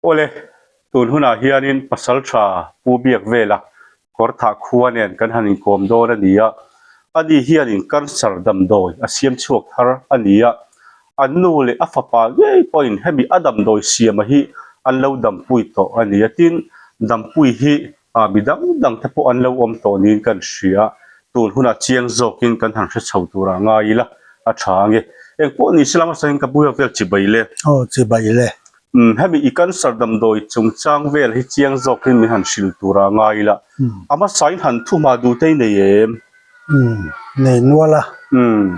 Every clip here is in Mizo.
Awle, tun hunah hianin Pasaltha Pu Biakvela Kawrthah khua nen kan han inkawm dawn a ni a, ani hianin cancer damdawi a siam chhuak thar a ni a, an nu leh a fapa ngei pawhin hemi a damdawi siama hi an lo dampui tawh a ni a, tin dampui hi Ah, mi dang dang te pawh an lo awm tawh niin kan hria. Tun hunah chiang zawkin kan han hre chho turah ngai ila a tha ange. Engpawh ni se lama sawiin ka buai vel chibai le. Aw, chibai le. Umm, hemi i cancer damdawi chungchang vel hi chiang zawkin min han hrilh turah ngai ila. A hmasain han thu hma duh te i nei em? Umm, nei nual a. Umm.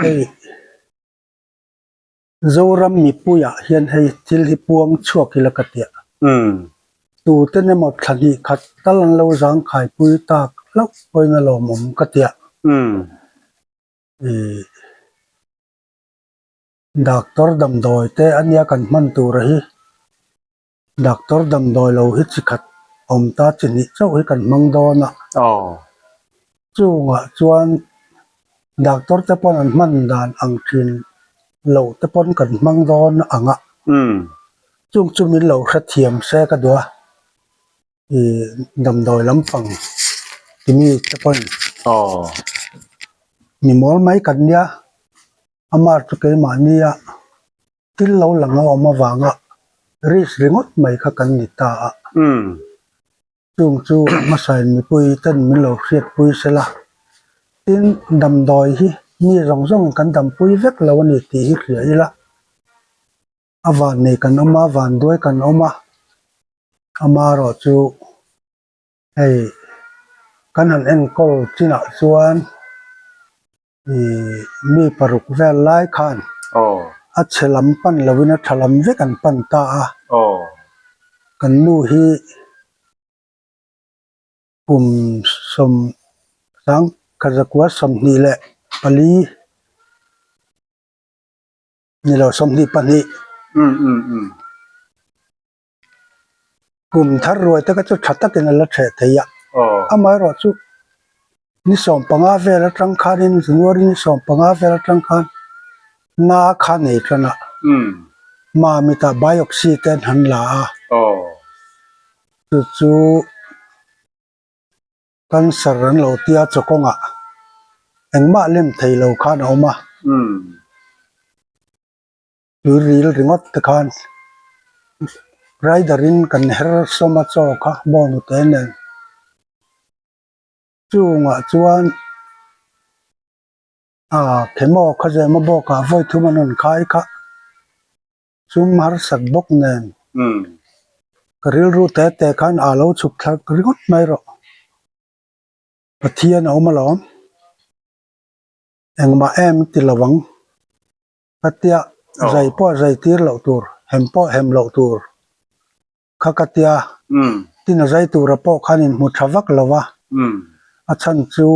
Hei. Zoram mipuiah hian hei thil hi puang chhuak ila ka tia. Tuten emaw thla hnih khat tal an lo zangkhaipui tak hlauh pawhin a lawmawm ka tia. Ih Doctor damdawi te ania kan hman tura hi Doctor damdawi lo hi chi khat awm ta chi hnih chauh hi kan hmang dawn a. Chungah chuan doctor te pawn an hman dan ang thin lo te pawn kan hmang dawn ang a. Chung chu min lo hrethiam se ka duh a, ih damdawi lampang timi te pawn mi mawl mai kan nia, amah chu keimahnia. Thil lo lang a awm avanga risk ringawt mai kha kan ni ta a. Chung chu hmasain mipui ten min lo hriatpui sela. Tin, damdawi hi mi zawng zawngin kan dampui vek lo a ni tih hi hria ila. A van nei kan awm a, van duai kan awm a, amaherawh chu hei kan han enkawl chinah chuan Ih mi paruk vel lai khan a chhe lam pan loin a tha lam vek an pan ta a. Kan nu hi kum sawm sang kha zakua 24 ni lo 22 Kum thar ruai te kha chu tha takin a la theh thei a, amaherawh chu ni 15 vel atang khanin January ni 15 vel atang khan na kha nei tan a, Mamitah biopsy te an han la a, chu chu cancer an lo tia chaw kawngah engmah lem thei lo khan a awm a. Tui ril ringawt te khan rider in kan her sawm a chaw kha bawnute nen chungah chuan ah chemo kha zema bawkah vawi thum an rawn khai kha sum harsat bawk nen ka rilru te te khan a lo chhuk thlak ringawt mai rawh Pathian a awm alawm engmah em ti lo ang. Ka tia zai pawh zai tir loh tur, hem pawh hem loh tur kha ka tia. Tin a zai tura pawh khan inhmu tha vak lo va, a chhan chu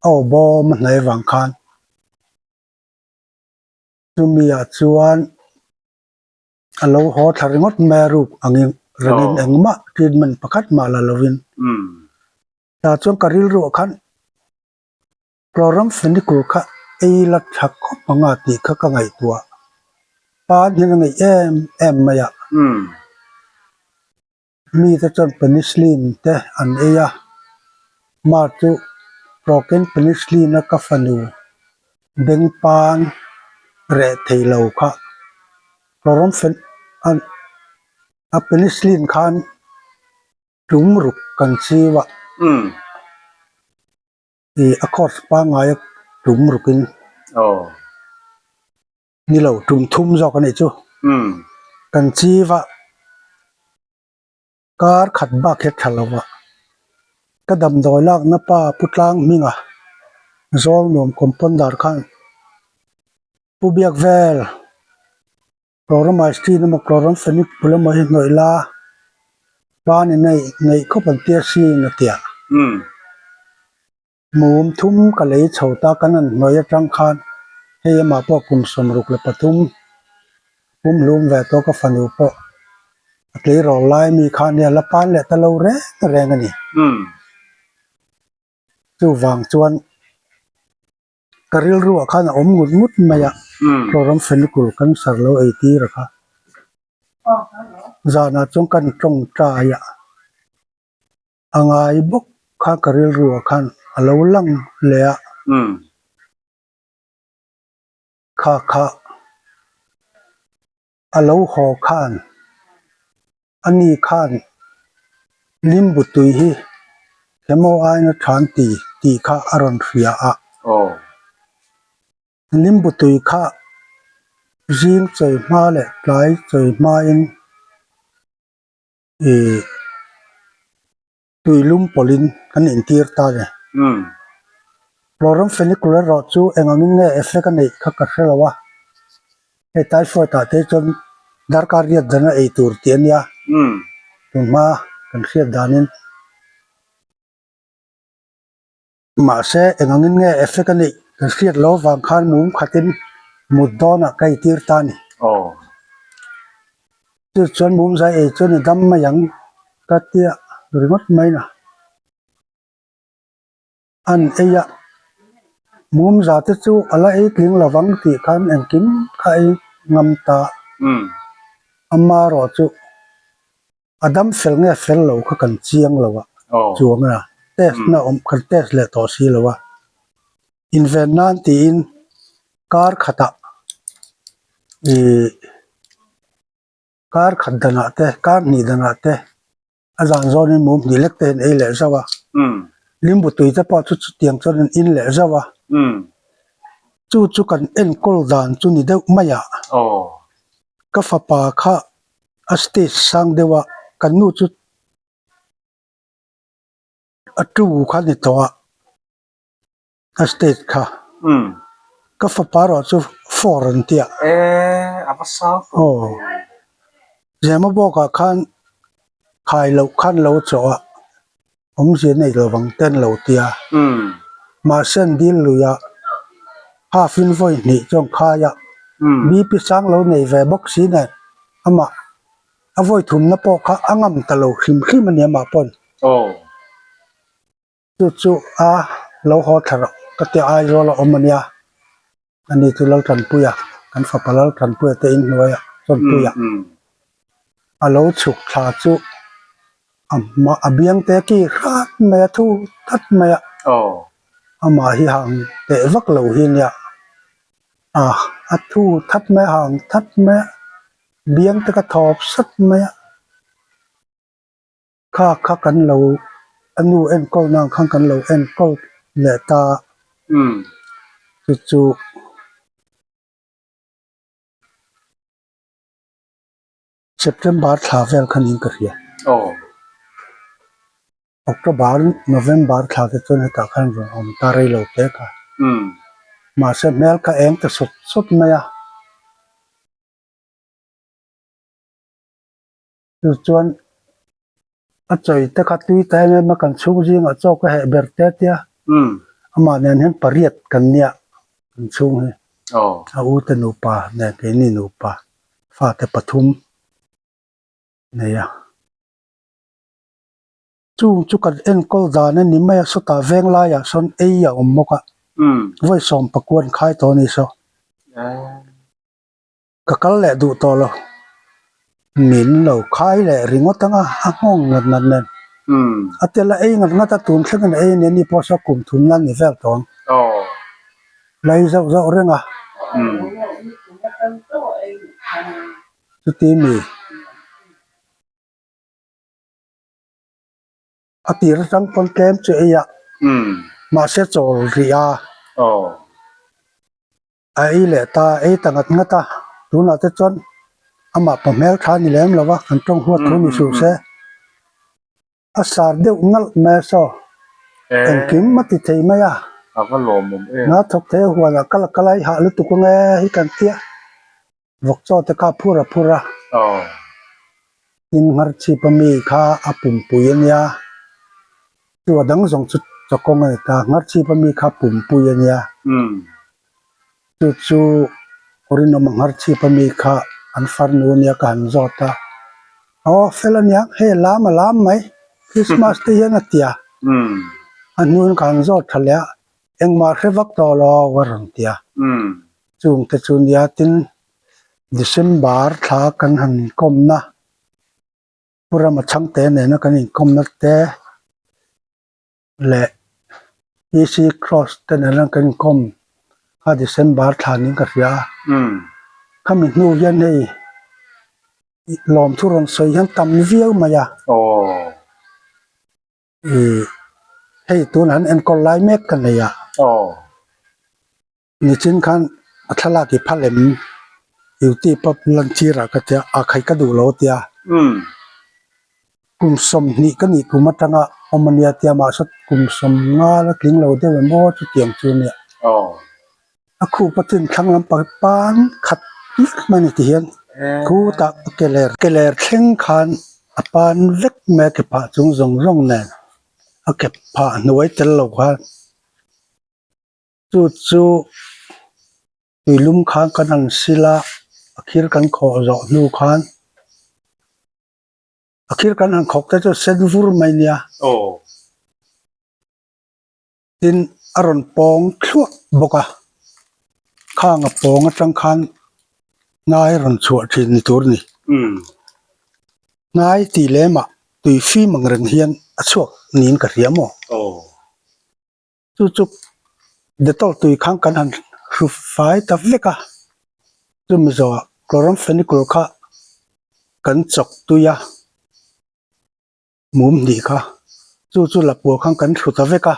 a aw bawm a hnai vang khan. Chumi ah chuan a lo haw thla ringawt mai a ruk angin rengin engmah treatment pakhat mah la lovin. Tah chuan ka rilruah khan Chloramphenicol kha ei la tha khawp ang a tih kha ka ngaihtuah. Pan hian a ngaih em em mai a. Mite chuan penicillin te an ei a, mar chu procaine penicillin a ka fanu beng pan reh thei lo kha chloramphen a penicillin khan tum ruk kan chiu a. Ih a course pangngai a tum rukin ni lo tum thum zawk a nih chu kan chiv a kar khat bak hi a tha lo a ka damdawi lakna pa Pu Tlang hminga Zawlnuam compounder khan Pu Biak vel Chloromycin emaw Chloramphenicol emaw hi hnawih la pan in a ngeih khawp an tia sin a tia. Mum thum ka lei chho ta kan han hnawih atang khan hei amah pawh kum 63 pum hlum ve tawh ka fanu pawh a tleirawl lai mi khan nia la pan leh ta lo reng reng a ni. Chuvang chuan. Ka rilruah khan a awm ngut ngut mai a, Chloramphenicol cancer lo ei tir a kha. Zanah chuan kan tawngtai a, a ngai bawk kha ka rilru ah khan a lo lang leh a. Kha kha a lo haw khan ani khan limbu tui hi chemo aina than ti tih kha a rawn hria a. Limbu tui kha zing chawi hma leh tlai chawi hmain ih tui lum pawlhin kan intir ta a ni. Chloramphenicol erawh chu eng angin nge effect a neih kha ka hre lo a, hei typhoid ah te chuan darkar riat dana ei tur tih a nia, tunhma kan hriat danin. Mahse eng angin nge effect a neih kan hriat loh avang khan mum khatin mut dawnah ka eitir ta a ni. Chu chuan mum zai ei chuan i dam mai ang ka tia ringawt mai na. An ei a, mum za te chu a la ei tling lovang tih khan engkim kha ei ngam ta. Amaherawhchu. A dam fel nge fel lo kha kan chiang lo a, chuang a test na awm kan test leh tawh si lo a, inven nan tiin kar khatah ih kar khat danah te kar hnih danah te a zan zawnin mum hnih lek te an ei leh zauh a, limbu tui te pawh chu chutiang chuan an in leh zauh a, chu chu kan enkawl dan chu ni deuh mai a, ka fapa kha. A stage sang deuh a kan nu chu a tu kha ni tawh a a stage kha ka fapa erawh chu four an tia aw zema bawk ah khan khai loh khan lo chawh a awmzia nei lovang ten lo tia mahse an dil lui a half in vawi hnih chuan khai a bp sang lo nei ve bawk si nen amah a vawi thumna pawh kha a ngam ta lo hrim hrim a ni amah pawn chu chu a lo haw thla rawh ka tia Aizawl a awm a nia ani chu Laltanpuia kan fapa Laltanpuia te inhnuaiah Chawnpuia a lo chhuk thla chu a hma a biang te ki hrat mai a thu that mai a amah hi hang teh vak lo hi nia a a thu that mai a hang that mai a biang te ka thawp sat mai a. Kha kha kan lo a nu enkawl nan khan kan lo enkawl leh ta a chu chu September thla vel khan in ka hria October November thla te chuan hetah khan rawn awm ta rei lo te kha mahse hmel kha eng ta sawt sawt mai a. Chu chuan a chawi te kha tui ta em em a kan chhung zingah chaw ka heh ber te tia amah nen hian pariat kan nia kan chhung hi a u te nupa nen keini nupa fate pathum nei a chung chu kan enkawl dan a ni mai a sawtah veng laiah sawn ei a awm bawk a vawi sawm pakua an khai tawh a ni saw. Ka kal leh duh tawh lo. Min lo khai leh ringawt ang a, a nghawng ngat ngat nen. A tel a ei ngat ngat a, tun thleng in a ei nen ni pawh saw kum thum nan ni vel tawh ang. Lai zauh zauh reng a. Chuti mi. A tir atang pawn tlem chu ei a. Mahse chawl rih a. A ei leh ta, ei ta ngat ngat a, tunah te chuan amah pa hmel tha ni lem lo va, kan tawng huat thu ni suh se. A sar deuh nalh mai a saw, engkim a ti thei mai a. A va lawmawm em. Hna thawk thei a huanah kal a kal a, i hah lutuk ange hi kan tia. Vawk chaw te kha phur a phur a. Tin ngharchhip a mi kha a pumpui a nia. Chu a dang zawng chu chawkawng a ni ta. Ngharchhip a mi kha pumpui a nia. Chu chu Rinawma ngharchhip a mi kha an farnu a nia ka han zawt a. Aw fel a nia hei a lam a lam mai. Christmas te hian a tia. A hnuin ka han zawt tha leh a. Engmah hre vak tawh lo a rawn tia. Chung te chu nia tin. December thla kan han inkawmna Pu Rama Chhangte nena kan inkawmna te leh PC Cross te nena kan inkawm kha December thla niin ka hria a. Khami hnu hian hei lawmthu rawn sawi hian tam viau mai a. Ih hei tunah an enkawl lai mek ka nei a. Nichin khan a thlalak i phal em YouTube a lan tirah ka tia a khai ka duh lo tia. Kum 20 ka nih kum atanga awm ania tia mahse kum 50 la tling lo deuh em aw chutiang chu ania. A khup a chin thlang lampang pan khat vek mai a ni ti hian khutah ke ler ke ler thleng khan a pan vek mai a ke phah chung zawng zawng nen a ke phah hnuai tel lo khan. Chu chu tuilum khan kan han sil a, a khir kan khawh zawh hnu khan a khir kan han khawk te chu sen vur mai nia. Tin a rawn pawng thluah bawk a, khang a pawng atang khan hnai rawn chhuah thin ni tur a ni. Hnai tih lemah tui fim ang reng hian a chhuak niin ka hria maw? Chu chu Dettol tui khan kan han hru fai ta vek a, chumi zawhah Chloramphenicol kha kan chawk tui a, mum hnih kha chu chu lapua khan kan hru ta vek a,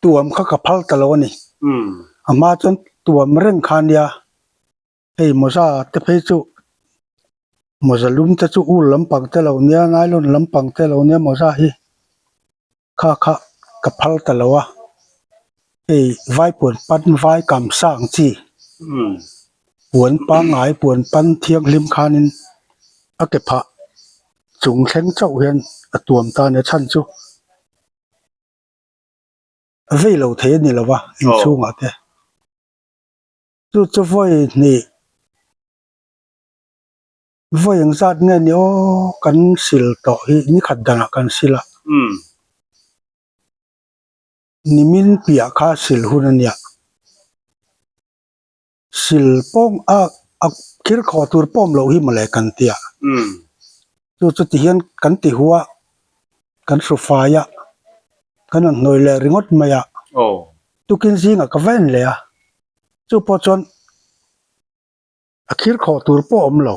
tuam kha ka phal ta lo a ni. A hma chuan tuam reng kha nia hei mawza te phei chu mawza lum te chu ul lampang te lo nia nylon lampang te lo nia mawza hi kha kha ka phal ta lo a hei vai puan pan vai kam sa ang chi puan pangngai puan pan thianghlim khanin a ke phah chung thleng chauh hian a tuam ta a nia chhan chu vei lo thei a ni lo va inchhungah te. Chu chu vawi hnih vawi eng zat nge ni aw kan sil tawh hi ni khat danah kan sil a nimin piah kha sil hun a nia sil pawng a a thil khawh tur pawm loh hi mawle kan tia chu chu ti hian kan ti hua kan hru fai a kan rawn hnawi leh ringawt mai a tukin zingah ka va en leh a chu pawh chuan a thil khawh tur pawh a awm lo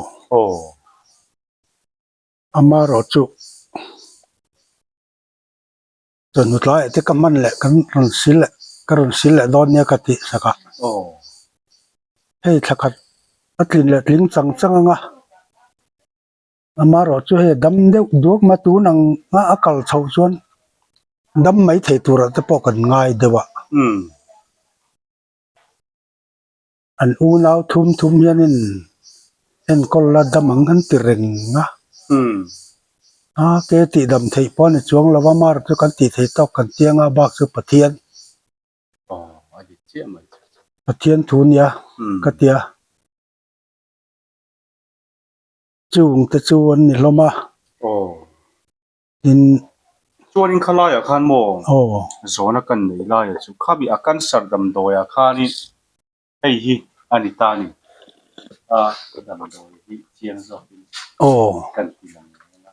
amaherawh chu chawhnu tlaiah te ka hman leh kan rawn sil leh ka rawn sil leh dawn nia ka tih sak a hei thla khat a tlin leh tling chang chang ang a. Amaherawh chu hei dam deuh duak mai tun ang a a kal chhoh chuan dam mai thei turah te pawh kan ngai deuh a. An unau thum thum hianin enkawl la dam ang an ti reng a. A ke tih dam theih pawh a ni chuang lo a, amaherawh chu kan tih theih tawk kan ti anga bak chu Pathian. Pathian thu nia ka ti a. Chung te chu an ni hlawm a. Aw. Tin. Chuanin kha laiah khan maw? Aw. Zawna kan nei laiah chu khami a cancer damdawiah khanin hei hi a ni ta a ni. A damdawi hi chiang zawkin Aw. kan ti lang reng a.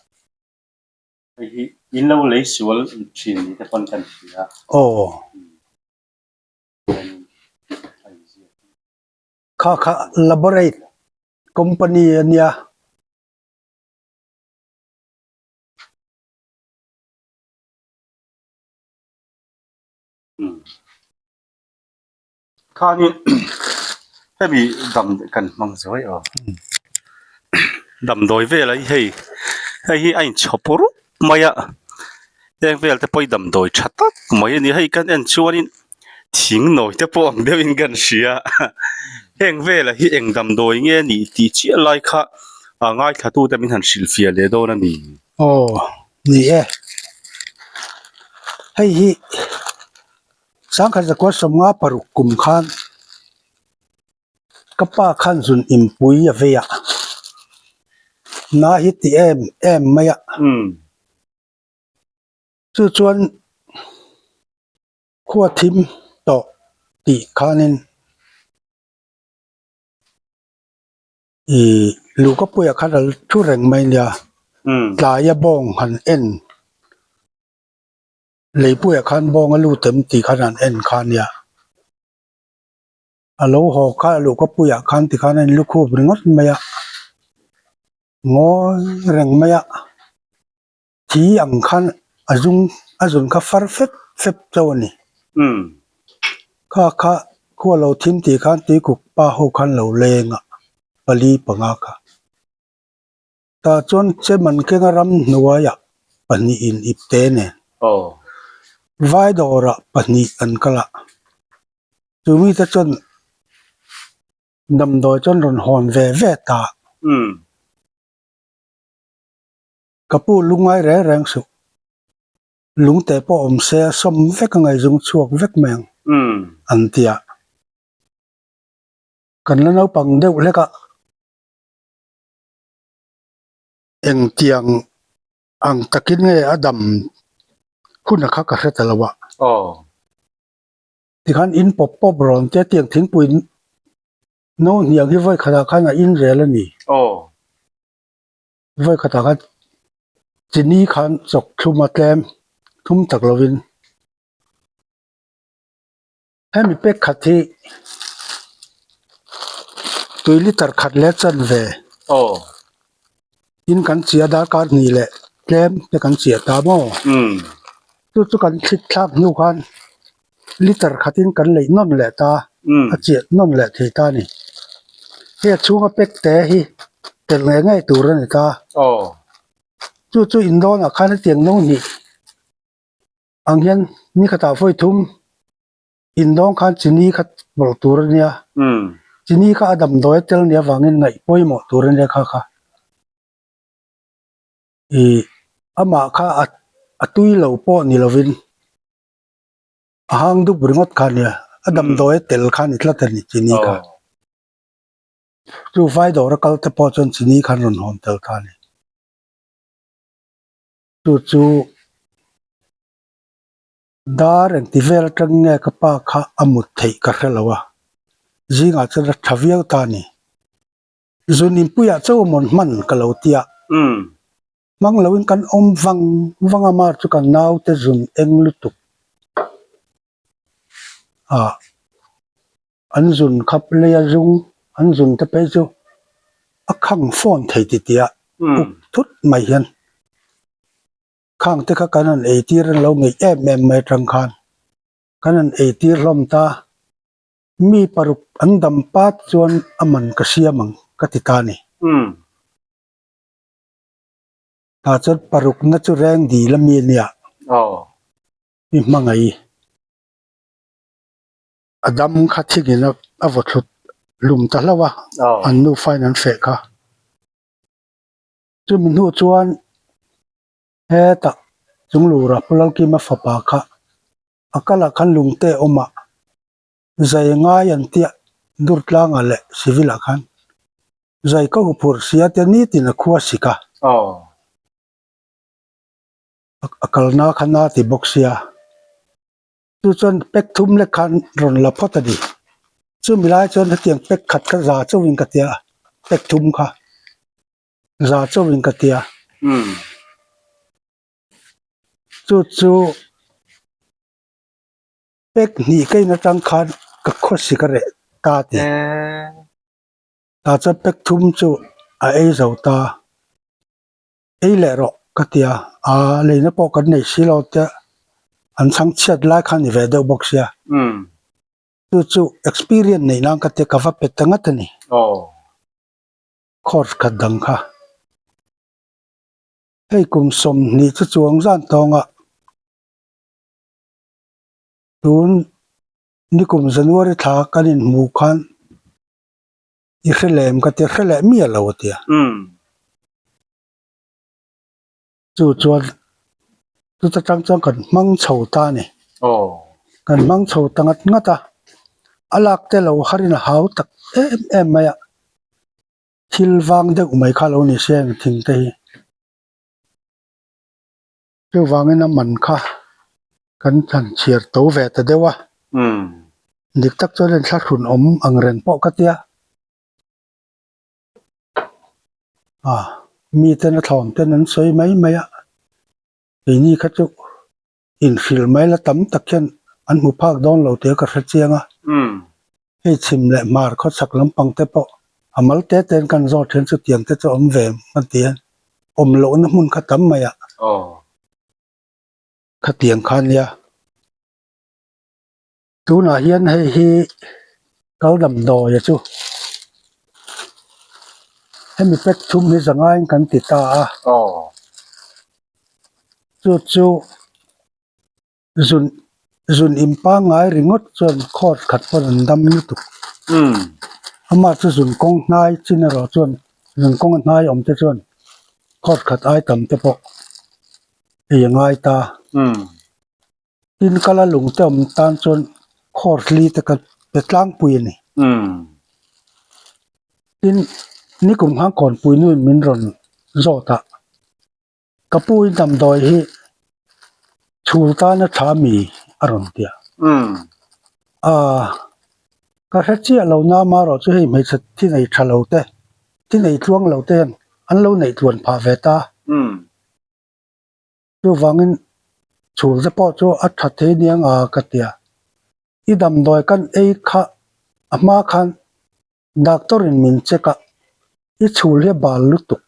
Hei hi in lo lei sual thin ni te pawn kan hria. Aw. Kha kha laborate company a nia. Khanin hemi dam kan hmang zuai aw damdawi vel a hi hei hei hi a inchhawp rup mai a heng vel te pawh hi damdawi tha tak mai a ni hei kan en chuanin thing nawi te pawh ang deuhin kan hria heng velah hi eng damdawi nge a nih tih chiah lai kha a ngaithla tute min han hrilhfiah leh dawn a ni. Aw ni e hei hi sangkhat zakua 56 kum khan ka pa khan zun inpui a vei a na hi ti em em mai a chu chuan khua thim tawh tih khanin. I Luhkapuia khan a thu reng mai nia, tlaia bawng han en, Leipuia khan bawng a lut em tih khan han en kha nia. A lo haw kha Luhkapuia khan tikhan a inlukhup ringawt mai a, ngawi reng mai a, thi ang khan a zung a zun kha far fep fep chauh a ni. Kha kha khua lo thim tih khan tuikuk pa ho khan lo leng a, pali panga kha. Tah chuan chem an keng a ram hnuaiah pahnihin ipte nen vai dawrah pahnih an kal a, chu mite chuan damdawi chuan rawn hawn ve ve ta. Ka pu lungngai reng reng suh. Lungte pawh awm se a sawm vek a ngaihzung chhuak vek mai ang an ti a. Kan la naupang deuh hlek a. Engtiang ang takin nge a dam hun a kha ka hre ta lo a. Tikhan in pawp pawp rawn te tiang thingpui no hniang hi vawi khatah khan a in rel a ni. Vawi khatah khan chini khan chawk thlum a tlem thlum tak lovin hemi pek khat hi tui liter khat leh chanve in kan chhia darkar hnih leh tlem te kan chhiah ta maw chu chu kan thlit thlak hnu khan liter khatin kan leih nawn leh ta a chiah nawn leh thei ta a ni hei a chhunga pack te hi telh ngei ngei tur a ni ta chu chu in dawnah khan hetiang no hnih ang hian ni khatah vawi thum in dawng khan chini kha pawlh tur a nia chini kha a damdawi a tel nia vangin ngaih pawimawh tur a nia kha kha ih amah kha a tui lo pawh ni lovin. A hang dup ringawt kha nia, a damdawi a tel kha a ni tlat a ni chini kha. Chu vai dawr a kal te pawh chuan chini khan rawn hawn tel kha a ni. Chu chu dar engti vel atang nge ka pa kha a mut theih ka hre lo a, zingah chuan a tha viau ta a ni. Zun inpuiah chauh a mawn hman ka lo tia. Hmang loin kan awm vang vang a, mar chu kan naute zun eng lutuk a, an zun khap leia zung an zun te phei chu a khang fawn thei ti tia uk thut mai hian khang te kha kan han ei tir an lo ngeih em em mai atang khan kan han ei tir hlawm ta mi paruk an dam pat chuan a man ka siam ang ka ti ta a ni. Tah chuan parukna chu reng dil a mi a nia. Mi hmangaih a dam kha thingin a vaw thlut hlum ta hlauh a, an nufain an feh kha. Chumi hnu chuan hetah Chunglura Pu Lalkima fapa kha a kalah khan lungte a awm a, zai ngai an tia Durtlangah leh Civil ah khan Zai ka huphurh sia te nitin a khua sik a. A kalna kha na ti bawk sia. Chu chuan pack thum lek khan rawn la phawt a ni. Chumi lai chuan hetiang pack khat kha za chauhin ka tia a, pack thum kha za chauhin ka tia. Chu chu pack hnih ka in atang khan ka khaw sik a reh ta ti. Tah chuan pack thum chu a ei zo ta, ei leh rawh ka ti a, aa leina pawh kan nei si lo te an chhang chhiat lai kha a ni ve deuh bawk sia. Chu chu experience neih nan ka ti a, ka va pe ta ngat a ni. Course khat dang kha. Hei kum 20 chu chuang zan tawnga tun nikum January thla kan inhmuh khan I hre lem ka ti, hre leh miah lo a ti a. Chu chuan chuta tang chuan kan hmang chho ta a ni. Kan hmang chho ta ngat ngat a, a lak te lo harin a hau tak em em mai a, thil vang deuh mai kha lo ni se ang thing te hi. Chuvangin a man kha kan han chhiar to ve ta deuh a. Dik tak chuan inthlahrun awm ang reng pawh ka tia. A, miten a thlawn ten an sawi mai mai a, keini kha chu inhrilh mai la tam tak hian an hmu phak dawn lo tih ka hre chiang a. Hei chhim leh hmar khawchhak lampang te pawh a mal te ten kan zawt hian chutiang te chu awm ve hman ti hian awm lohna hmun kha tam mai a. Khatiang kha nia. Tunah hian hei hi kal damdawi chu hemi pack thum hi zangaiin kan ti ta a. Chu chu zun zun in pangngai ringawt chuan court khat pawn an dam lutuk. Amah chu zun kawng hnai chin erawh chuan zun kawng a hnai awm te chuan court khat ai tam te pawh ei a ngai ta. Tin kala lung te awm tan chuan court li te ka pe tlangpui a ni. Tin nikum khan kawnpui nuin min rawn zawt a. Ka pu in damdawi hi chhul tana tha mi a rawn ti a. Aaa ka hre chiah lo na amaherawh chu hei hmeichhe thi nei tha lo te, thi nei tluang lo te hian an lo neih tluan phah ve ta. Chuvangin chhul te pawh chu a tha thei aniang a ka ti a. I damdawi kan ei kha a hma khan doctor in min check a, i chhul hi a bal lutuk.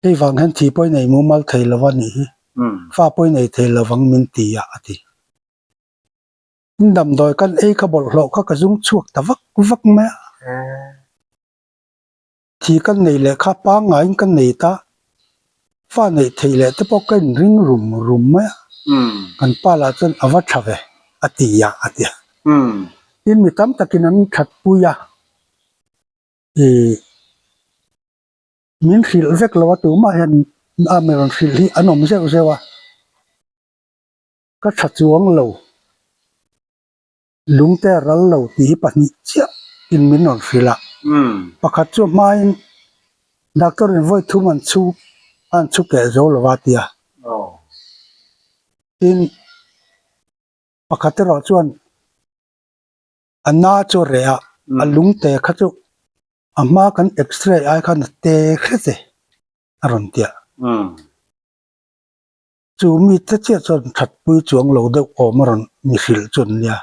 Hei vang hian thi pawh i nei mumal thei lo a nih hi, fa pawh i nei thei lo vang min ti a, a ti. In damdawi kan ei kha bawlhhlawh kha ka zung chhuak ta vak vak mai a. Thi kan nei leh kha pangngaiin kan nei ta, fa neih theih leh te pawh ka inring rum rum mai a. Kan pa lah chuan a va tha ve, a ti a, a ti a. Tin mi tam takin an thatpui a, ih. Min hrilh vek lo a tumah hian a mi rawn hrilh hi an awm zeuh zeuh a, ka tha chuang lo, lungte a ral lo tih hi pahnih chiah in min rawn hrilh a, pakhat chu hmain doctor in vawi thum an chhu an chhu keh zo lo a tia, tin pakhat erawh chuan a na chu a reh a, a lungte kha chu a hma kan x-ray ai khan a te hret e a rawn ti a. Chu mi te chiah chuan thatpui chuang lo deuh awm a rawn mi hrilh chu an nia.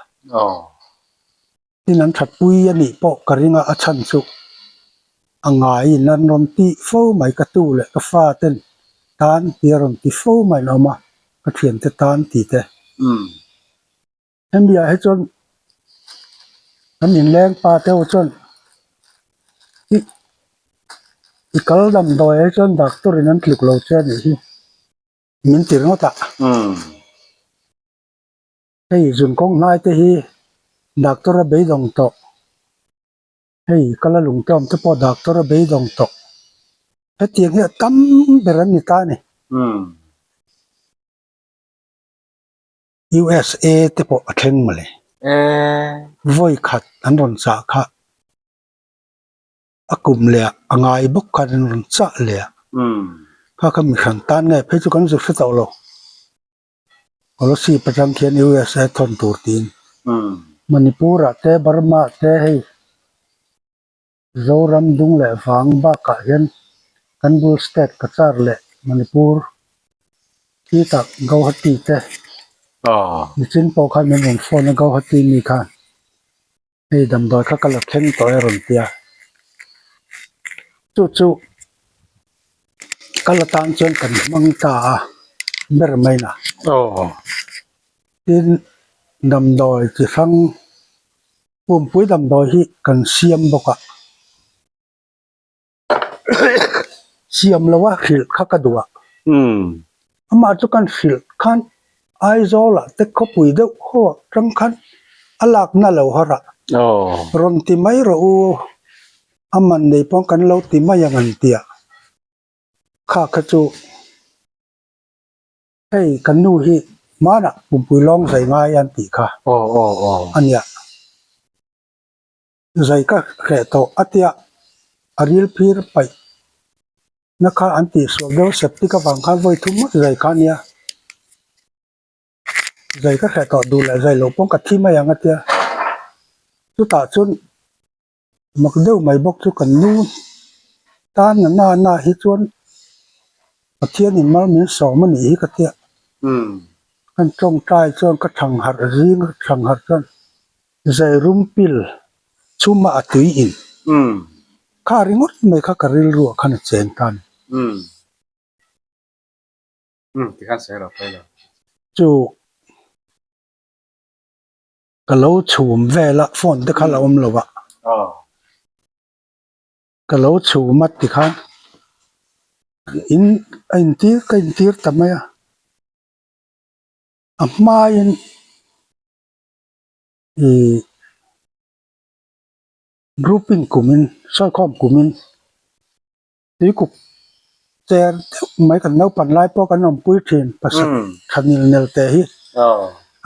Tin an thatpui a nih pawh ka ring a, a chhan chu a ngaiin an rawn tih fo mai ka tu leh ka fa ten tan tih a rawn ti fo mai an awm a, ka thiante tan tih te. Hemi ah hi chuan kan inleng pa te ho chuan i i kal damdawi ah hi chuan doctor in an tluk lo che a nih hi min ti ringawt a hei zun kawng hnai te hi doctor a beidawng tawh hei kala lung te awm te pawh doctor a beidawng tawh hetiang hi a tam ber an ni ta a ni. USA te pawh a thleng mawle. Vawi khat an rawn chah kha a kum leh ah a ngai bawk khan an rawn chah leh a. Kha kha mi hran tan nge phei chu kan zir hre tawh lo. Kolasib atang khian USA thawn tur tiin. Manipur ah te Burma ah te hei Zoram dung leh vang bakah hian kan bul state Cachar leh Manipur khi tak Gauhati te nichin pawh khan min rawn phone a Gauhati mi khan hei damdawi kha ka la thleng tawh e a rawn ti a chu chu ka la tan chuan kan hmang ta a ber mai na tin damdawi chi hrang. Pumpui damdawi hi kan siam bawk a, siam lo a hrilh kha ka duh a, amah chu kan hrilh khan Aizawl ah te khawpui deuh ho ah tang khan a lakna lo har a, rawn ti mai rawh u, a man nei pawh kan lo ti mai ang an ti a, kha kha chu. Hei kan nu hi hmanah pumpui lawng zai ngai an tih kha a nia. Zai ka hreh tawh a tia a ril phir paih na kha an tih sual deuh septic avang khan vawi thum ngawt zai kha a nia. Zai ka hreh tawh duh leh zai loh pawh ka thi mai ang a tia. Chutah chuan mak deuh mai bawk chu kan nu. Tan na na na hi chuan Pathianin mal min sawm a nih hi ka tia. Kan tawngtai chuan ka thang harh zing ka thang harh chuan Zairum pil chhuma a tui in kha ringawt mai kha ka rilruah khan a cheng ta a ni. Chu ka lo chhum vel a phone te kha la awm lo a. Ka lo chhum a tikhan in a intir ka intir ta mai a, a hmain ih grouping kumin sawikhawm kumin tuikuk cher deuh mai kan naupan lai pawh kan awmpui thin pasal tha nil nel teh hi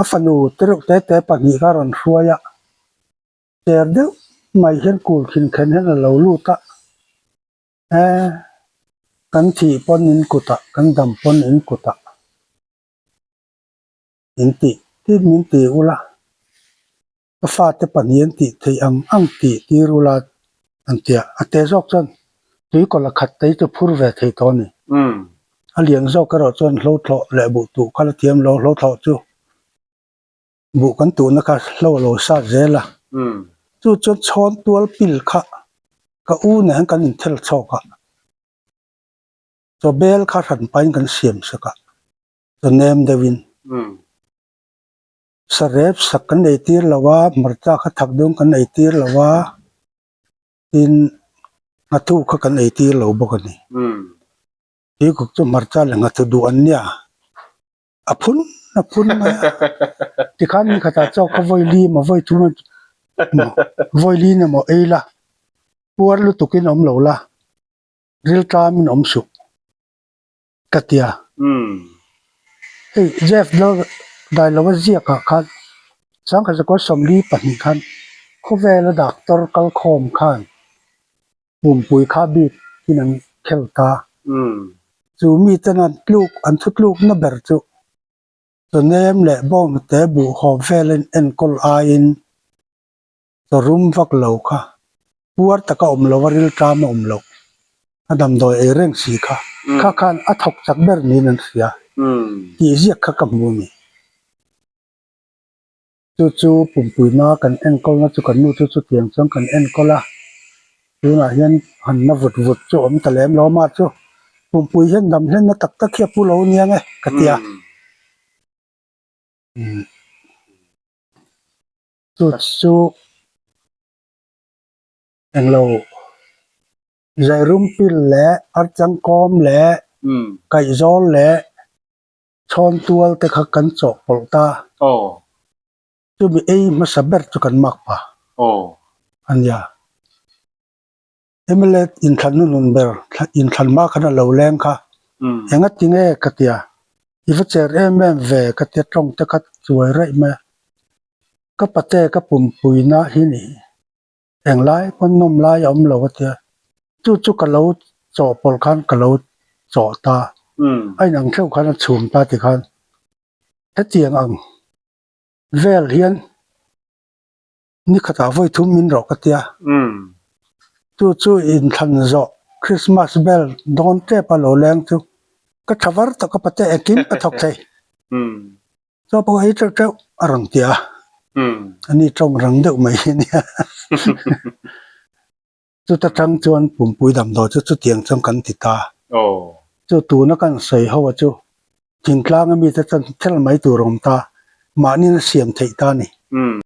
a fanu te reuh te te pahnih kha a rawn hruai a. Cher deuh mai hian kul khin khen hian a lo lut a, e kan thih pawn in kutah kan dam pawn in kutah in tih tin min ti ula, ka fate pahnih an tih theih ang ang tih tir ula an ti a, a te zawk chuan tuikawlh a khat te hi chu phur ve thei tawh a ni. A lian zawk erawh chuan hlo thlawh leh buh tuh kha la thiam lo, hlo thlawh chu. Buh kan tuhna kha hlo a lo sat zel a, chu chuan chhawn tual pil kha ka u nen hian kan inthel chhawk a, chaw bel kha hran pahin kan siam sak a, chaw nem deuhin sarep sak kan ei tir lo a, hmarcha kha thak deuhin kan ei tir lo a, tin nghathu kha kan ei tir lo bawk a ni. Tuikuk chu hmarcha leh nghathu duh an nia. A phun a phun mai a tikhan ni khatah chaw kha vawi li emaw vawi thum emaw vawi li emaw ei la puar lutukin awm lo la ril tlamin awm suh ka ti a hei Jeff Dal Dailova ziakah khan Sangkhat zakua 42 khan khawvela doctor kalkhawm khan Pumpui kha bik in an khel ta. Chu miten an tluk an thu tlukna ber chu chawnem leh bawnghnute buh hawp velin enkawl aiin chaw rum vak lo kha puar taka awm lo a rilṭam a awm loh a damdawi ei reng si kha kha khan a thawk chak ber niin an hria tih ziak kha ka hmu a ni. Chu chu pumpuina kan enkawlna chu kan nu chu chutiang chuan kan enkawl a, tunah hian han na vut vut chu a awm ta lem lo a mah chu pumpui hian dam hlenna tak tak hi a pu lo aniang e ka ti a. Chu chu englo Zairumpil leh Archangkawm leh Kaihzawl leh Chhawn tual te kha kan chawh pawlh ta. Aw. Chumi ei hmasa ber chu kan mak pa. Aw. A nia. MLA inthlan hnunun ber inthlan hma khan a lo leng kha. Enga ti nge ka tia. I va cher em em ve ka tia tawng te kha chuai raih mai a. Ka pate ka pumpuina hi ni. Englai pawn nawm lai a awm lo a tia, chu chu ka lo chawhpawlh khan ka lo chawh ta, a inang theuh khan a chhum ta ti khan hetiang ang vel hian ni khatah vawi thum min rawh ka tia, chu chu inthlan zawh Christmas bell dawn tep a lo leng chu ka tha var tawh ka pate engkim ka thawk thei. Chaw pawh ei teuh teuh a rawn ti a, a ni tawng rang deuh mai hi a nia. Chuta tang chuan pumpui damdawi chu chutiang chuan kan ti ta. Chu tuna kan sawi ho a chu thingtlang a mite chuan thel mai tur a awm ta, mahni na siam theih ta a ni.